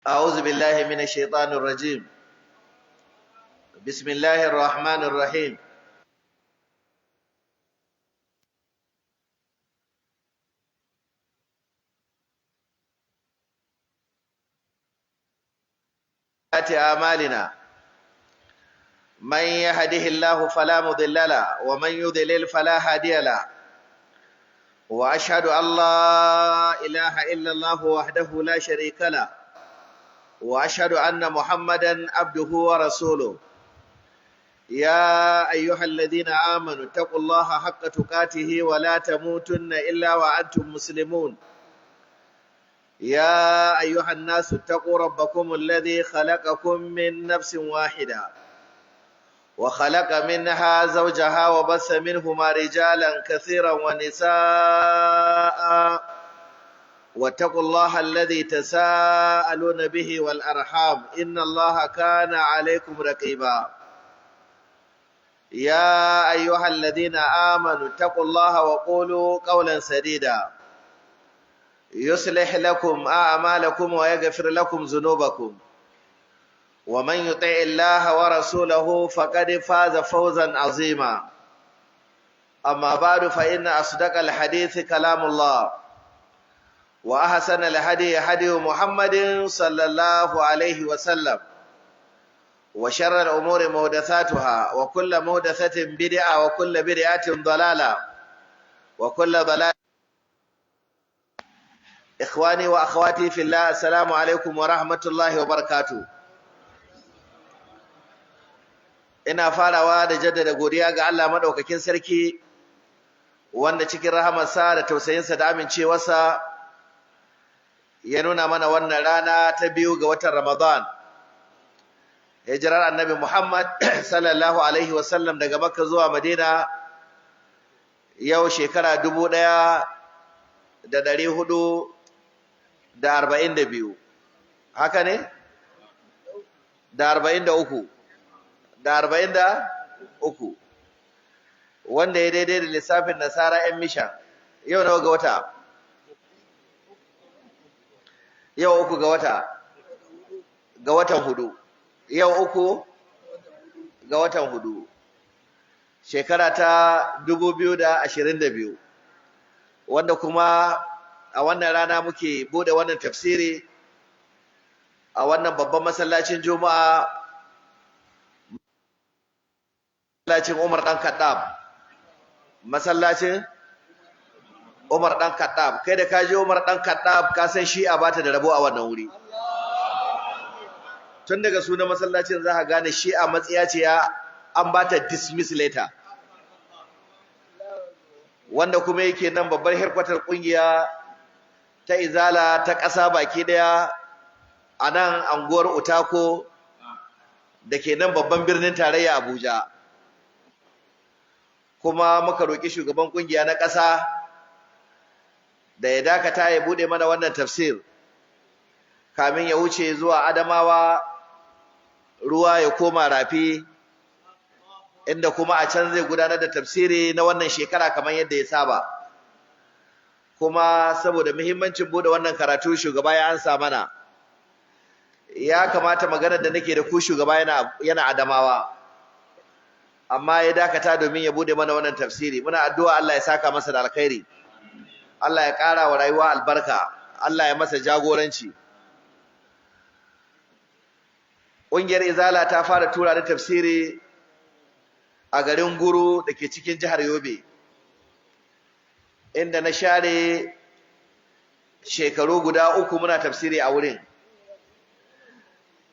أعوذ بالله من الشيطان الرجيم. بسم الله الرحمن الرحيم. أعمالنا من يهده الله فلا مضل له ومن يضلل فلا هادي له، وأشهد أن لا إله إلا الله وحده لا شريك له، وأشهد أن محمدا عبده ورسوله. يا أيها الذين آمنوا اتقوا الله حق تقاته ولا تموتن إلا وأنتم مسلمون. يا أيها الناس اتقوا ربكم الذي خلقكم من نفس واحدة وخلق منها زوجها وبث منهما رجالا كثيرا ونساء، واتقوا الله الذي تساءلون به والأرحام إن الله كان عليكم رقيبا. يا أيها الذين آمنوا اتقوا الله وقولوا قولا سديدا يصلح لكم أعمالكم ويغفر لكم ذنوبكم، ومن يطع الله ورسوله فقد فاز فوزا عظيما. أما بعد، فإن أصدق الحديث كلام الله، وأحسن الهدي هدي محمد صلى الله عليه وسلم، وشر الأمور محدثاتها، وكل محدثة بدعة، وكل بدعة ضلالة، وكل ضلالة. إخواني وأخواتي في الله، السلام عليكم ورحمة الله وبركاته. Ina farawa da jaddada godiya ga Allah madaukakin sarki, wanda cikin rahamarsa da tausayinsa da amincewarsa ya nuna mana wannan rana ta 2 ga watan Ramadan, hijirar Annabi Muhammad sallallahu alaihi wasallam daga Makka zuwa Madina, yau shekara 1442, haka ne? Da 43, da 43, wanda ya daidai da lissafin Nasara 'yan mishan. Yau nawa ga wata? Yau 3 ga wata, ga watan 4. Yau 3 ga watan 4, shekara ta 2022, wanda kuma a wannan rana muke bude wannan tafsiri a wannan babban masallacin Juma'a, masallacin Umar dan Khattab. Masallacin Umar dan Khattab. Kai da kaje Umar dan Khattab ka san Shi'a bata da rabo a wannan wuri. Tun daga sunan masallacin za ka gane Shi'a matsiya ce, ya an bata dismiss letter. Wanda kuma yake nan babbar herkwatar kungiya ta Izala ta ƙasa baki daya a nan anguwar Utako da ke nan babban birnin tarayya Abuja. Kuma muka roƙi shugaban kungiya na ƙasa da ya dakata ya bude mana wannan tafsir kamin ya wuce zuwa Adamawa, ruwa ya koma rafi, inda kuma a can zai gudanar da tafsiri na wannan shekara kamar yadda ya saba. Kuma saboda muhimmancin bude wannan karatu, shugaba ya ansa mana. Ya kamata maganar da nake da ku, shugaba yana Adamawa, amma ya dakata domin ya bude mana wannan tafsiri. Muna addu'a Allah ya saka masa da alkhairi, Allah ya ƙara wa rayuwa albarka, Allah ya masa jagoranci. Ƙungiyar Izala ta fara tura da tafsiri a garin Guru da ke cikin jihar Yobe, inda na share shekaru guda 3 muna tafsiri a wurin.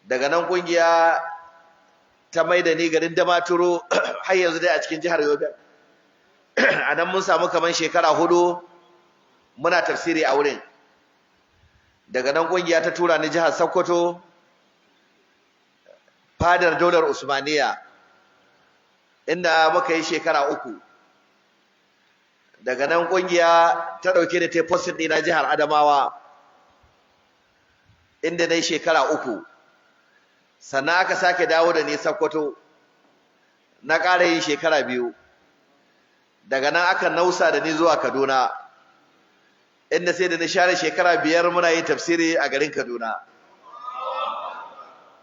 Daga nan ƙungiya ta mai da ni garin Damaturu, har yanzu dai a cikin jihar Yobe. A nan mun samu kamar shekara 4 muna tafsiri a wurin. Daga nan ƙungiya ta tura ni jihar Sokoto, fadar daular Usmaniya, inda muka yi shekara 3. Daga nan ƙungiya ta ɗauke da ta ɗina jihar Adamawa, inda na yi shekara 3. Sannan aka sake dawo da ni Sokoto, na ƙara yin shekara 2. Daga nan aka nausa da ni zuwa Kaduna, inda sai da na share shekara 5 muna yin tafsiri a garin Kaduna.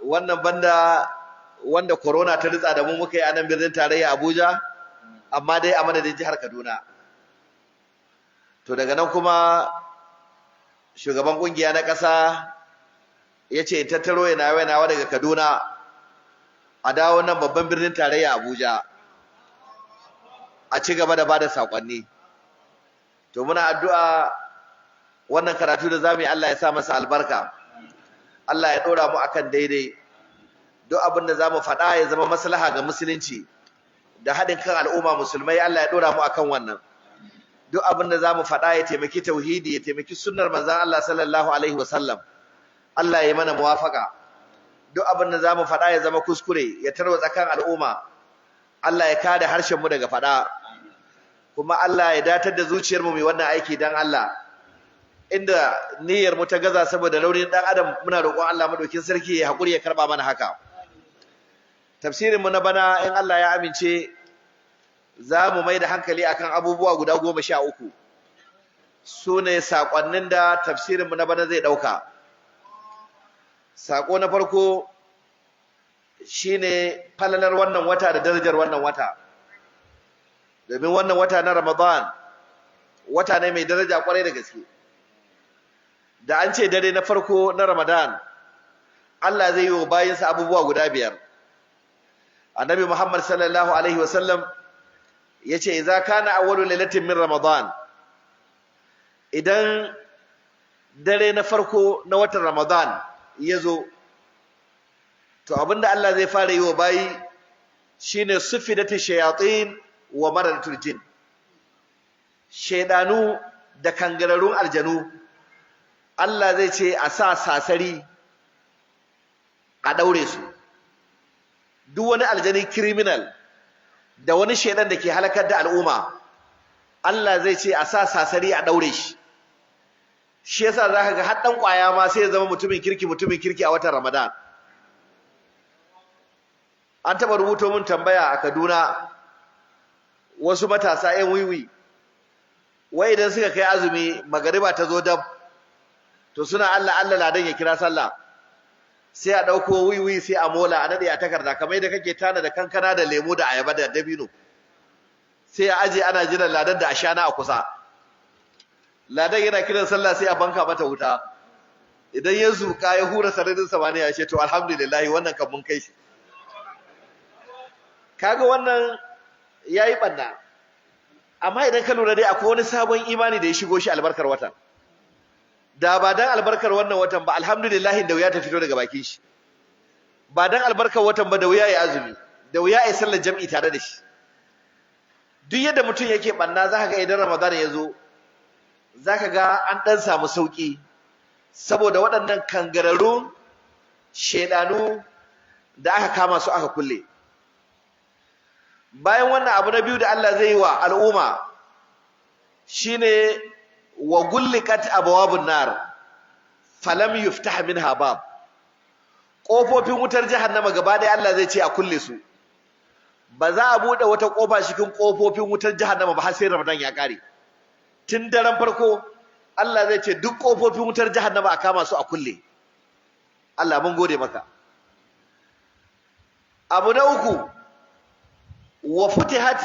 Wannan banda wanda corona ta ritsa da mu muka yi a nan birnin tarayya Abuja, amma dai a madadin jihar Kaduna. To daga nan kuma shugaban kungiya na ƙasa ya ce tattaro yana nawa daga Kaduna a dawo nan babban birnin tarayya Abuja a ci gaba da bada sakonni. To muna addu'a wannan karatu da zamu yi, Allah ya sa masa albarka, Allah ya dora mu akan daidai. Duk abin da zamu faɗa ya zama maslaha ga musulunci da haɗin kan al'umma musulmai, Allah ya dora mu akan wannan. Duk abin da zamu faɗa ya taimaki tauhidi, ya taimaki sunnar manzon Allah sallallahu alaihi wasallam, Allah ya mana muwafaka. Duk abin da zamu faɗa ya zama kuskure, ya tarwatsa kan al'umma, Allah ya kada harshen mu daga faɗa, kuma Allah ya datar da zuciyar mu mai wannan aiki dan Allah. Inda niyyar mu ta gaza saboda raunin dan adam, muna roƙon Allah madaukin sarki ya hakuri ya karba mana haka. Tafsirin mu na bana, in Allah ya amince, za mu mai da hankali akan abubuwa guda 13. Su ne saƙonnin da tafsirin mu na bana zai ɗauka. Saƙo na farko shine falalar wannan wata da darajar wannan wata, domin wannan wata na Ramadan wata ne mai daraja kwarai da gaske. Da an ce dare na farko na Ramadan, Allah zai yi wa bayinsa abubuwa guda 5. Annabi Muhammad sallallahu alaihi wasallam yace, idza kana awwalu lailatin min Ramadan, idan dare na farko na watan Ramadan yazo, to abinda Allah zai fara yi wa bayi shine sufidatu shayatin wa maradatul jin, shedanu da kangararrun aljanu, Allah zai ce a sa sasari a daure su. Duk wani aljani criminal da wani shedan da ke halakar da al'umma, Allah zai ce a sa sasari a daure shi. Shi yasa zaka ga har dan kwaya ma sai ya zama mutumin kirki, mutumin kirki a watan Ramadan. An taba rubuto mun tambaya a Kaduna, wasu matasa ƴan wiwi, wai idan suka kai azumi, magariba ta zo dab, to suna Allah Allah ladan ya kira sallah, sai a dauko wiwi, sai a mola, a nade a takarda kamar yadda kake tana da kankana da lemo da ayaba da dabino, sai a aje ana jiran ladan da ashana a kusa. Ladan yana kiran sallah, sai a banka mata wuta. Idan ya zuka ya hura sararin samaniya, ya ce to alhamdulillah, wannan kan mun kai shi. Kaga wannan yayi banna, amma idan ka lura dai akwai wani sabon imani da ya shigo shi albarkar watan. Da ba dan albarkar wannan watan ba, alhamdulillah, da wuya ta fito daga bakin shi. Ba dan albarkar watan ba, da wuya ya azumi, da wuya ya sallar jam'i tare da shi. Duk yadda mutum yake banna, zaka ga idan Ramadan ya zo, zaka ga an dan samu sauki, saboda waɗannan kangararru shedanu da aka kama su aka kulle. Bayan wannan, abu na biyu da Allah zai yi wa al'umma shine wa gullikat abwabun nar falam yuftah minha bab. Kofofin wutar jahannama gaba ɗaya Allah zai ce a kulle su, ba za a bude wata kofa cikin kofofin wutar jahannama ba har sai Ramadan ya kare. Tun daren farko Allah zai ce duk kofofin wutar jahannama a kama su a kulle. Allah mun gode maka. Abu na uku, wa futihat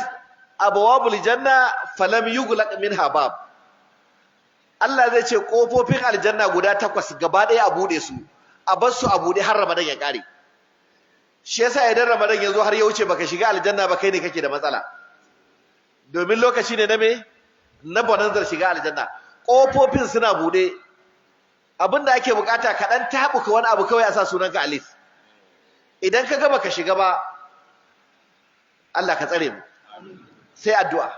abwabul janna falam yughlaq minha bab. Allah zai ce kofofin aljanna guda 8 gaba ɗaya a bude su, a bar su a bude har Ramadan ya kare. Shi yasa idan Ramadan ya zo har ya wuce baka shiga aljanna ba, kai ne kake da matsala, domin lokaci ne na me na bonanzar shiga aljanna. Kofofin suna bude, abinda ake bukata ka dan tabuka wani abu kawai a sa sunanka a list. Idan ka ga baka shiga ba, Allah ka tsare mu, sai addu'a.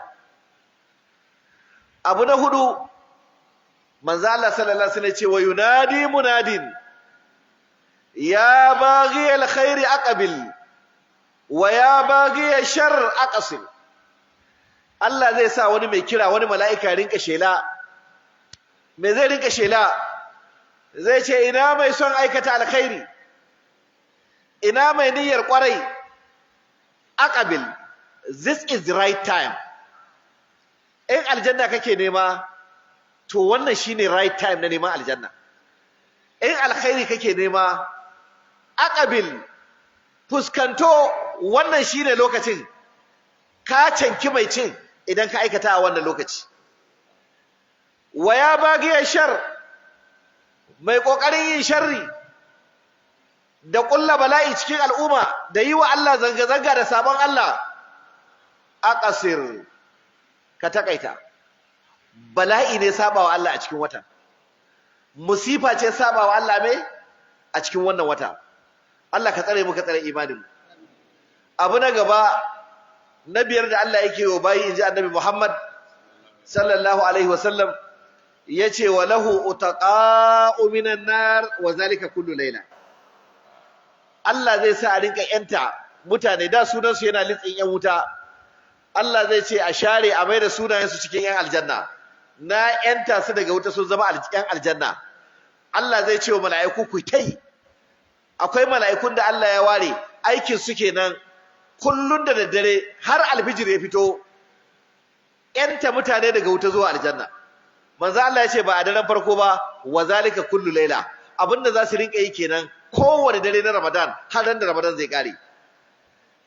Abu na hudu, manzo Allah sallallahu alaihi wasallam ce, wa yunadi munadin ya baghi alkhairi aqbil wa ya baghi shar aqsil. Allah zai sa wani mai kira, wani mala'ika rinka shela. Me zai rinka shela? Zai ce, ina mai son aikata alkhairi? Ina mai niyyar kwarai? Aqbil, this is the right time. In aljanna kake nema, to wannan shine right time na neman aljanna. In alkhairi kake nema, Aqbil, fuskanto, wannan shine lokacin ka canki mai cin idan ka aikata a wannan lokaci. Wa ya bagiya shar, mai kokarin yin sharri da kulla bala'i cikin al'umma da yi wa Allah zanga-zanga da sabon Allah, aqasir, ka takaita. Bala'i ne sabawa Allah a cikin wata, musifa ce sabawa Allah mai a cikin wannan wata. Allah ka tsare mu, ka tsare imanin mu. Abu na gaba na biyar da Allah yake wa bayi, inji Annabi Muhammad sallallahu alaihi wasallam, yace wa lahu utaqa'u minan nar wa zalika kullu layla. Allah zai sa a rinka yanta mutane, da sunan su yana litsin yan wuta, Allah zai ce a share a maida sunayen su cikin yan aljanna. Na yanta su daga wuta sun zama yan aljanna. Allah zai ce wa mala'iku ku tai. Akwai mala'ikun da Allah ya ware aikin su kenan, kullun da daddare har alfijir ya fito yanta mutane daga wuta zuwa aljanna. Manzo Allah ya ce ba a daren farko ba, wa zalika kullu laila, abinda za su rinka yi kenan kowane dare na Ramadan har ran da Ramadan zai kare.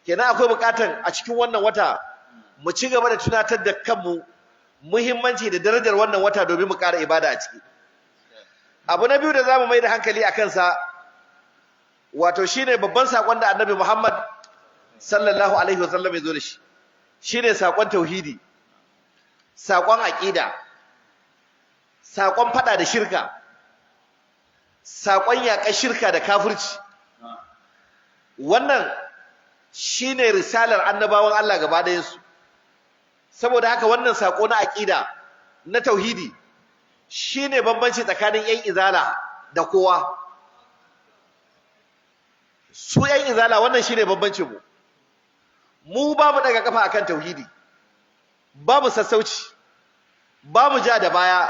Kenan akwai bukatan a cikin wannan wata mu ci gaba da tunatar da kanmu muhimmanci da darajar wannan wata domin mu ƙara ibada a ciki. Abu na biyu da zamu mai da hankali a kansa, wato shine babban sakon da Annabi Muhammad sallallahu alaihi wasallam ya zo da shi, shine sakon tauhidi, sakon aqida, sakon fada da shirka, sakon yaƙar shirka da kafirci. Wannan shine risalar annabawan Allah gaba ɗayan su. Saboda haka wannan sako na aqida na tauhidi shine bambanci tsakanin yan izala da kowa. Su yan izala wannan shine bambancin mu. Mu babu daga kafa akan tauhidi, babu sassauci, babu ja da baya,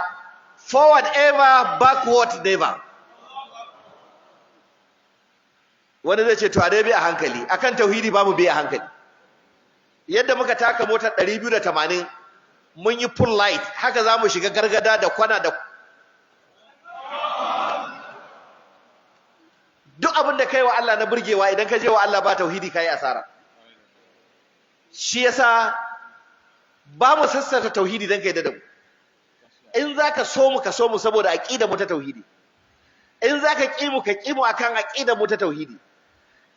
forward ever, backward never. Wani zai ce to a dai bi a hankali akan tauhidi, babu bi a hankali. Yadda muka taka motar 280 mun yi full light, haka zamu shiga gargada da kwana da duk abin da kai wa Allah na burgewa. Idan ka je wa Allah ba tauhidi, kai asara. Shi yasa ba mu sassata tauhidi dan kai da mu. In zaka so mu, ka so mu saboda aqidar mu ta tauhidi. In zaka ki mu, ka ki mu akan aqidar mu ta tauhidi.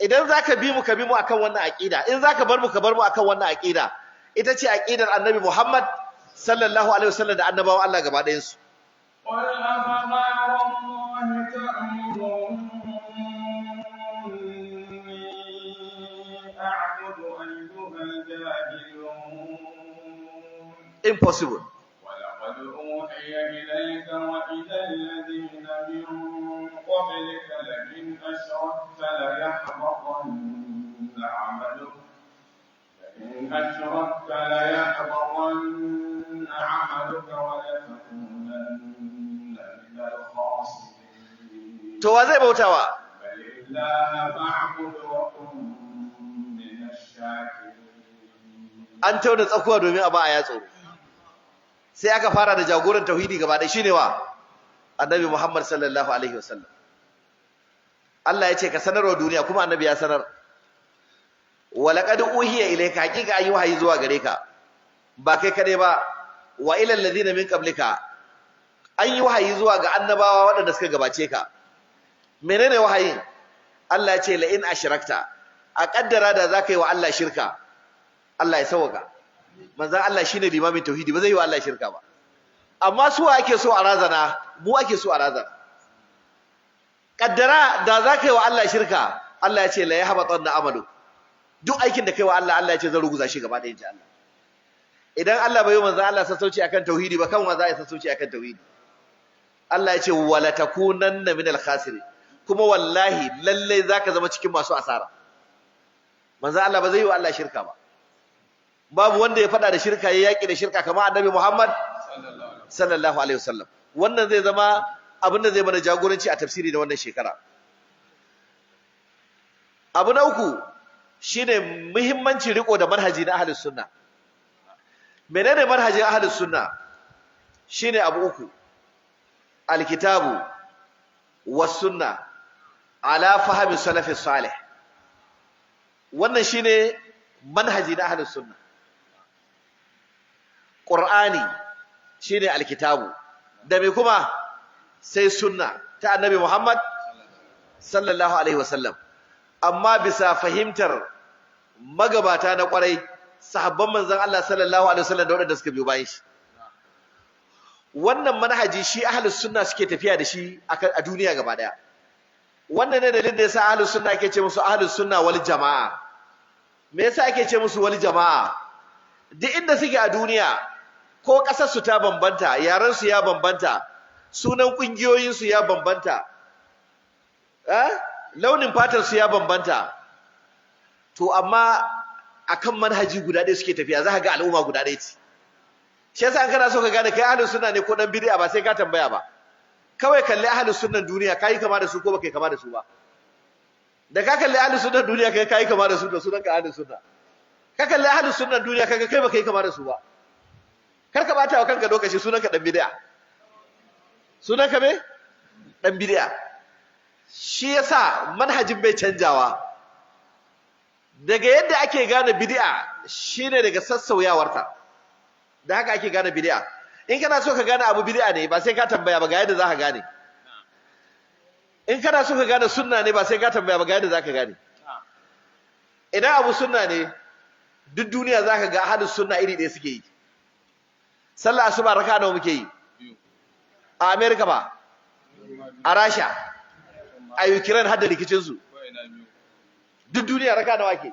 Idan zaka bi mu, ka bi mu akan wannan aqida. In zaka bar mu, ka bar mu akan wannan aqida. Ita ce aqidar Annabi Muhammad sallallahu alaihi wasallam da annabawan Allah gaba ɗayan su. قل أفغير الله تأمروني أعبد أيها الجاهلون. Impossible. ولقد أوحي إليك وإلى الذين من قبلك لئن أشركت ليحبطن عملك لئن أشركت ليحبطن عملك ولتكونن من الخاسرين. To wa zai bautawa? بل الله فاعبد وكن من الشاكرين. An tauna tsakuwa domin a ba a ya tsoro. Sai aka fara da jagoran tauhidi gaba ɗaya, shine wa? Annabi Muhammad sallallahu alaihi wasallam. Allah ya ce ka sanarwa duniya, kuma annabi ya sanar. Walaqad uhiya ilayka, haqiqa an yi wahayi zuwa gare ka, ba kai kadai ba, wa ilal ladina min qablika, an yi wahayi zuwa ga annabawa waɗanda suka gabace ka. Menene wahayin? Allah ya ce la in ashrakta, a kaddara da zaka yi wa Allah shirka. Allah ya sauka. Manzon Allah shine limamin tauhidi, ba zai yi wa Allah shirka ba. Amma su wa ake so a razana? Mu ake so a razana. Kaddara da zaka yi wa Allah shirka, Allah ya ce la yahbatanna amalu, duk aikin da kai wa Allah, Allah ya ce zan ruguza shi gaba ɗaya, inji Allah. Idan Allah bai yi manzon Allah sassauci akan tauhidi ba, kan wa za a yi sassauci akan tauhidi? Allah ya ce wala takunanna minal khasirin, kuma wallahi lalle zaka zama cikin masu asara. Manzon Allah ba zai yi wa Allah shirka ba. Babu wanda ya fada da shirka ya yaki da shirka kamar Annabi Muhammad sallallahu alaihi wasallam. Wannan zai zama abin da zai mana jagoranci a tafsiri da wannan shekara. Abu na uku shine muhimmanci riko da manhaji na ahlus sunna. Menene manhajin ahlus sunna? Shine abu uku: alkitabu was sunna Ala fahmi salafi salih. Wannan shine manhaji na ahlus sunna. Qur'ani shine alkitabu, da me kuma? Sai sunna ta Annabi Muhammad sallallahu alaihi wasallam, amma bisa fahimtar magabata na kwarai, sahabban manzon Allah sallallahu alaihi wasallam da waɗanda suka biyo bayan shi. Wannan manhaji shi ahlus sunna suke tafiya da shi a duniya gaba daya. Wannan ne dalilin da yasa ahlus sunna ake ce musu ahlus sunna wal jamaa. Me yasa ake ce musu wal jamaa? Duk inda suke a duniya, ko kasar su ta bambanta, yaran su ya bambanta, sunan kungiyoyin su ya bambanta, launin fatar su ya bambanta, to amma akan manhaji guda ɗaya suke tafiya. Za ka ga al'umma guda ɗaya ce. Shi yasa in kana so ka gane kai ahlus sunna ne ko dan bid'a, ba sai ka tambaya ba. Kawai kalli ahlus sunnan duniya, kai kama da su ko baka kama da su ba. Da ka kalli ahlus sunnan duniya kai kai kama da su, to sunan ka ahlus sunna. Ka kalli ahlus sunnan duniya kaga kai baka yi kama da su ba, kar ka bata wa kanka lokaci, sunan ka dan bid'a. Sunan ka me? Dan bid'a. Shi yasa manhajin bai canjawa. Daga yadda ake gane bid'a shine daga sassauyawarta. Da haka ake gane bid'a. In kana so ka gane abu bid'a ne, ba sai ka tambaya ba, ga yadda za ka gane. In kana so ka gane sunna ne, ba sai ka tambaya ba, ga yadda za ka gane. Idan abu sunna ne, duk duniya za ka ga ahlus sunna iri ɗaya suke yi. Sallah asuba raka'a nawa muke yi? A America ba, a Rasha, a Ukraine, har da rikicin su, duk duniya raka'a nawa ake?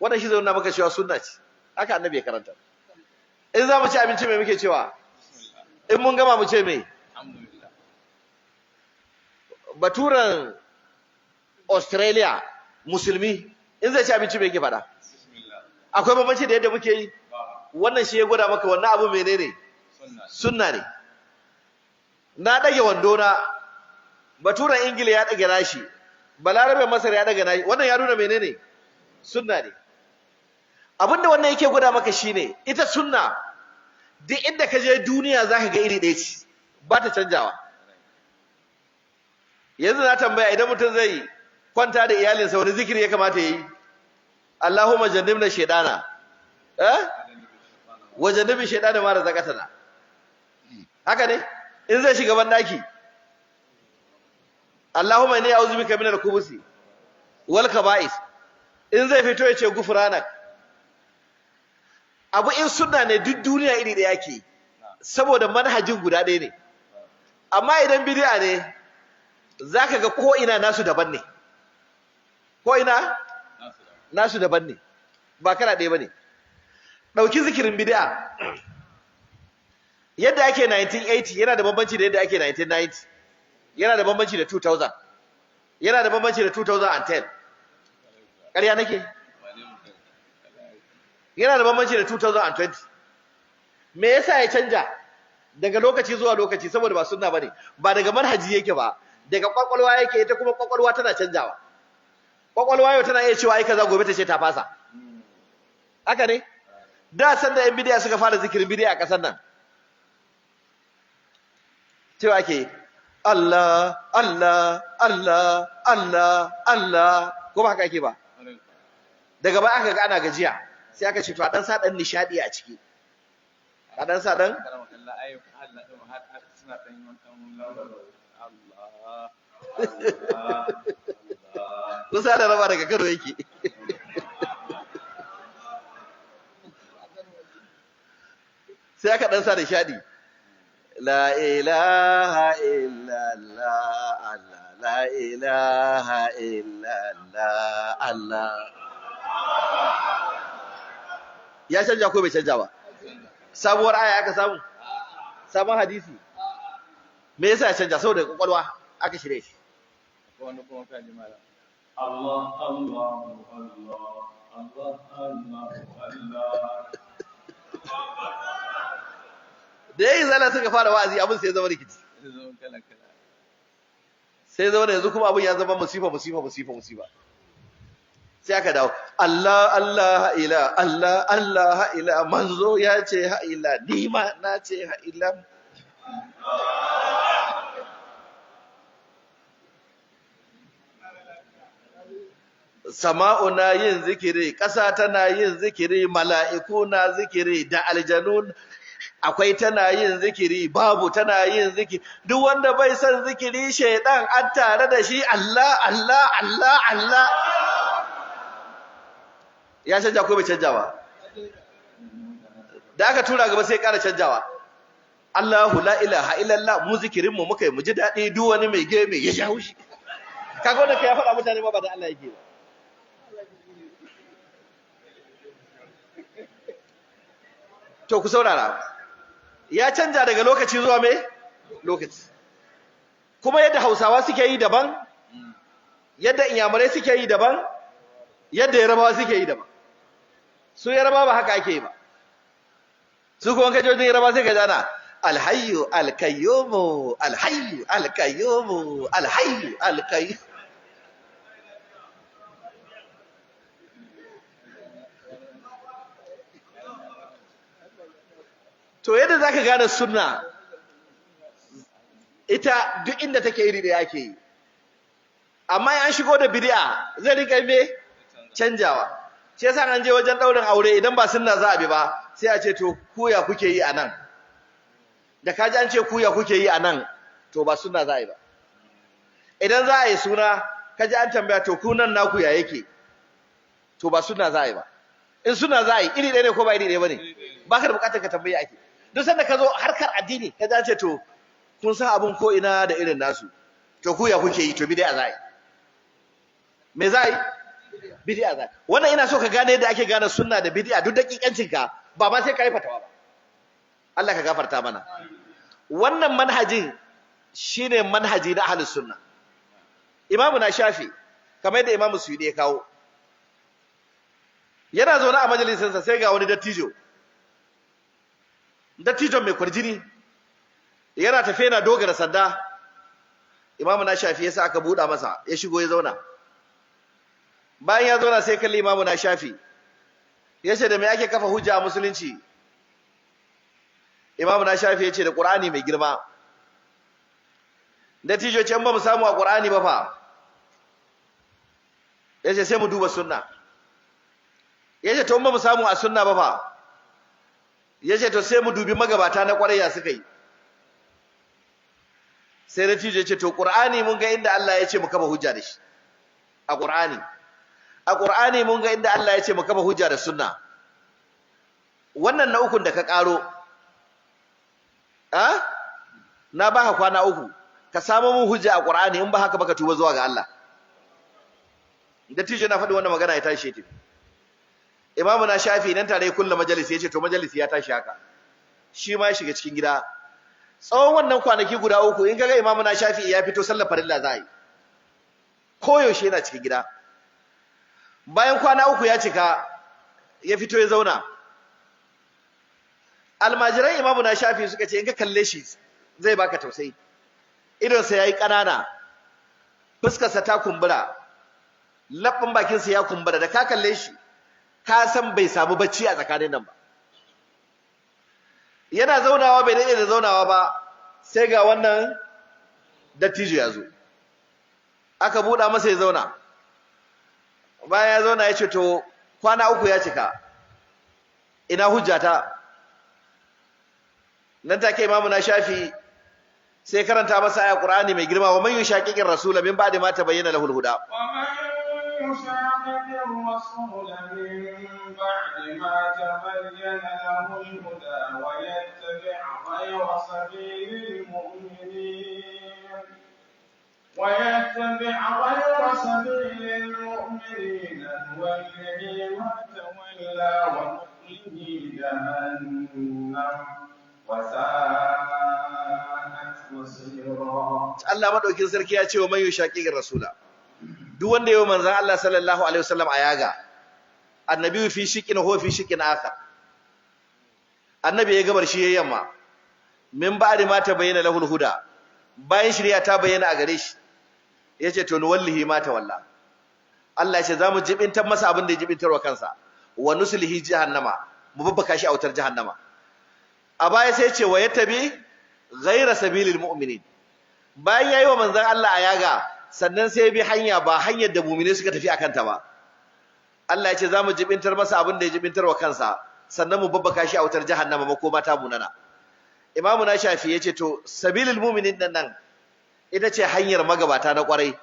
Wannan shi zai nuna maka cewa sunna ce, haka Annabi ya karanta. In za mu ci abinci, mai muke cewa? In mun gama mu ce mai? Baturan Australia musulmi, in zai ci abinci, mai yake faɗa? Akwai bambanci da yadda muke yi? Wannan shi ya gwada maka wannan abu menene? Sunna ne. Na ɗage wando na, baturan Ingila ya ɗage nashi, Balarabe Masar ya ɗage nashi, wannan ya nuna menene? Sunna ne. Abinda wannan yake gwada maka shine ita sunna, duk inda ka je duniya zaka ga iri ɗaya ce, ba ta canjawa. Yanzu na tambaya, idan mutum zai kwanta da iyalinsa, wani zikiri ya kamata ya yi? Allahumma jannibna shaytana wa jannibi shaytana ma razaqtana. Haka ne? In zai shiga ban daki, Allahumma inni a'udhu bika minal khubusi wal khaba'is. In zai fito ya ce gufranak. Abu in sunna ne, duk duniya iri ɗaya ke, saboda manhajin guda ɗaya ne. Amma idan bid'a ne, zaka ga ko ina nasu daban ne, ko ina nasu daban ne, ba kala ɗaya bane. Ɗauki zikirin bid'a, yadda ake 1980 yana da bambanci da yadda ake 1990, yana da bambanci da 2000, yana da bambanci da 2010. Ƙarya nake? Yana da bambanci da 2020. Me yasa ya canja daga lokaci zuwa lokaci? Saboda ba sunna bane, ba daga manhaji yake ba, daga kwakwalwa yake. Ita kuma kwakwalwa tana canjawa. Kwakwalwa yau tana iya cewa ai kaza, gobe ta ce ta fasa. Haka ne? Da san da yan bidiya suka fara zikirin bidiya a kasar nan, cewa ake Allah Allah Allah Allah Allah, ko ba haka ake ba? Daga baya aka ga ana gajiya, sai aka ce to a dan sa dan nishadi a ciki, a dan sa dan Suna ɗan yi wani ɗan Allah Allah. Kusa da raba daga Kano yake. Sai aka dan sa nishadi, la ilaha illallah Allah, la ilaha illallah Allah. Ya canja ko bai canja ba? Sabuwar aya aka samu? Sabon hadisi? Me yasa ya canja? Saboda kwakwalwa aka shirye shi. Wani kuma ka ji malam, Allah Allah Allah Allah Allah Allah. Da yayi zala suka fara wa'azi, abin sai ya zama rikici. Zai zama kala kala. Sai zama da yanzu kuma abin ya zama musifa musifa musifa musifa. Sai aka dawo Allah Allah ila Allah Allah ila. Manzo ya ce ha ila, ni ma na ce ha ila. Sama'u na yin zikiri, ƙasa tana yin zikiri, mala'iku na zikiri, da aljanu akwai tana yin zikiri, babu tana yin zikiri. Duk wanda bai son zikiri shaidan an tare da shi. Allah Allah Allah Allah. Ya canja ko bai canja ba? Da aka tura gaba sai ƙara canjawa. Allahu la ilaha illallah, mu zikirin mu muka yi mu ji daɗi, duk wani mai geme ya jawo shi. Kaga wannan kai ya faɗa mutane ma ba da Allah yake ba. To ku saurara, ya canja daga lokaci zuwa mai lokaci. Kuma yadda Hausawa suke yi daban, yadda Inyamurai suke yi daban, yadda Yarabawa suke yi daban. Su Yarabawa ba haka ake yi ba. Su kuma kaje wajen Yarabawa sai ka jana alhayyu alkayyumu, alhayyu alkayyumu, alhayyu alkayyum. To yadda zaka gane sunna, ita duk inda take iri da yake yi. Amma an shigo da bid'a zai rika me canjawa. Shi yasa an je wajen daurin aure idan ba sunna za a bi ba sai a ce to kuya kuke yi anan. Da kaji an ce kuya kuke yi anan, to ba sunna za a yi ba. Idan za a yi suna kaji an tambaya to kunan naku ya yake, to ba sunna za a yi ba. In sunna za a yi iri ɗaya ne ko ba iri ɗaya bane, baka da bukatar ka tambaye ake. Duk sanda ka zo harkar addini ka ji an ce to kun san abun ko ina da irin nasu, to ku ya kuke yi, to bid'a za a yi. Me za a yi? Bid'a za a yi. Wannan ina so ka gane yadda ake gane sunna da bid'a duk dakikancin ka, ba ma sai ka yi fatawa ba. Allah ka gafarta mana. Wannan manhajin shine manhaji na ahlus sunna. Imamu na Shafi, kamar yadda Imamu Suyuti ya kawo, yana zaune a majalisinsa sai ga wani dattijo, dattijon mai kwarjini, yana tafe yana dogara sanda. Imamu na Shafi yasa aka buɗa masa, ya shigo ya zauna. Bayan ya zauna sai kalli Imamu na Shafi, ya ce da me ake kafa hujja a musulunci? Imamu na Shafi ya ce da Qur'ani mai girma. Dattijo ce in ba mu samu a Qur'ani ba fa? Ya ce sai mu duba sunna. Ya ce to in ba mu samu a sunna ba fa? Ya ce to sai mu dubi magabata na ƙwarayya suka yi. Sai dattijo ya ce to Qur'ani mun ga inda Allah ya ce mu kafa hujja da shi a Qur'ani. A Qur'ani mun ga inda Allah ya ce mu kafa hujja da sunna. Wannan na ukun da ka ƙaro, a na baka kwana uku ka samo mun hujja a Qur'ani, in ba haka baka tuba zuwa ga Allah. Dattijo na faɗi wannan magana ya tashi ya tafi. Imamu na Shafi nan tare kullu majalisi, yace to majalisi ya tashi haka. Shi ma ya shiga cikin gida. Tsawon wannan kwanaki guda uku in kaga Imamu na Shafi ya fito sallar farilla za a yi. Koyaushe yana cikin gida. Bayan kwana uku ya cika ya fito ya zauna. Almajiran Imamu na Shafi suka ce in ka kalle shi zai baka tausayi. Idonsa yayi ƙanana, fuskarsa ta kumbura, labbin bakinsa ya kumbura, da ka kalle shi ka san bai samu bacci a tsakanin nan ba. Yana zaunawa bai daɗe da zaunawa ba sai ga wannan dattijo ya zo. Aka buɗa masa ya zauna. Bayan ya zauna ya ce to kwana uku ya cika, ina hujjata? Nan take Imamu na Shafi sai karanta masa aya Qur'ani mai girma, wa man yushaqiqir rasula min ba'di ma tabayyana lahul huda. Wa man yushaqiqir rasula min ba'di ma tabayyana lahul huda wa yattabi' ghayra sabilil mu'minin wa yattabi' ghayra sabilil mu'minin nuwallihi ma tawalla wa nuslihi jahannam wa sa'at masira. Allah madaukin sarki ya ce wa man yushaqiqir rasula, duk wanda yayi manzon Allah sallallahu alaihi wasallam ayaga, annabi fi shiqin huwa fi shiqin akhar, annabi ya gabar shi yayin yamma, min ba'di ma tabayyana lahul huda, bayan shari'a ta bayyana a gare shi, yace to nuwallihi ma tawalla. Allah ya ce zamu jibintar masa abin da ya jibintarwa kansa, wa nuslihi jahannama, mu babbaka shi a wutar jahannama. A baya sai ce wa yattabi ghayra sabilil mu'minin. Bayan yayi wa manzon Allah ayaga, sannan sai bi hanya ba hanyar da mu'mini suka tafi akan ta ba. Allah ya ce za mu jibintar masa abin da ya jibintar wa kansa, sannan mu babbaka shi a wutar jahannama, makoma ta munana. Imamu na Shafi ya ce to sabilil mu'minin nan nan ita ce hanyar magabata na kwarai.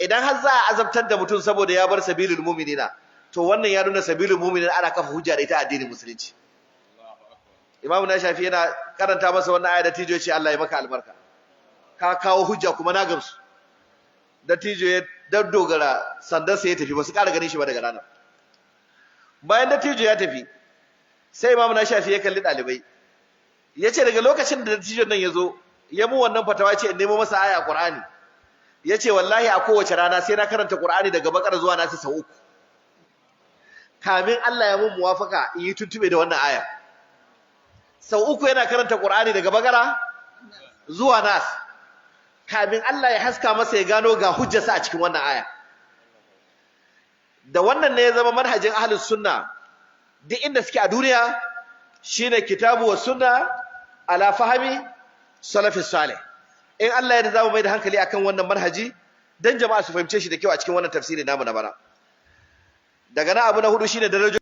Idan har za a azabtar da mutum saboda ya bar sabilil mu'minina, to wannan ya nuna sabilil mu'minin ana kafa hujja da ita a addinin musulunci. Imamu na Shafi yana karanta masa wannan aya, dattijo ya ce Allah ya maka albarka, ka kawo hujja kuma na gamsu. Dattijo ya daddogara sandarsa ya tafi, ba su ƙara ganin shi ba daga ranar. Bayan dattijo ya tafi, sai imamu na Shafi ya kalli ɗalibai ya ce daga lokacin da dattijon nan ya zo ya mu wannan fatawa ce in nemo masa aya a Qur'ani, ya ce wallahi a kowace rana sai na karanta Qur'ani daga Bakara zuwa Nasi sau 3 kamin Allah ya mun muwafaka in yi tuntube da wannan aya. Sau 3 yana karanta Qur'ani daga Bakara zuwa Nas kamin Allah ya haska masa ya gano ga hujjarsa a cikin wannan aya. Da wannan ne ya zama manhajin ahlus sunna duk inda suke a duniya, shine kitabu wa sunna ala fahmi salafis salih. In Allah ya yarda zamu mai da hankali akan wannan manhaji dan jama'a su fahimce shi da kyau a cikin wannan tafsiri namu na bana. Daga nan abu na hudu shine darajo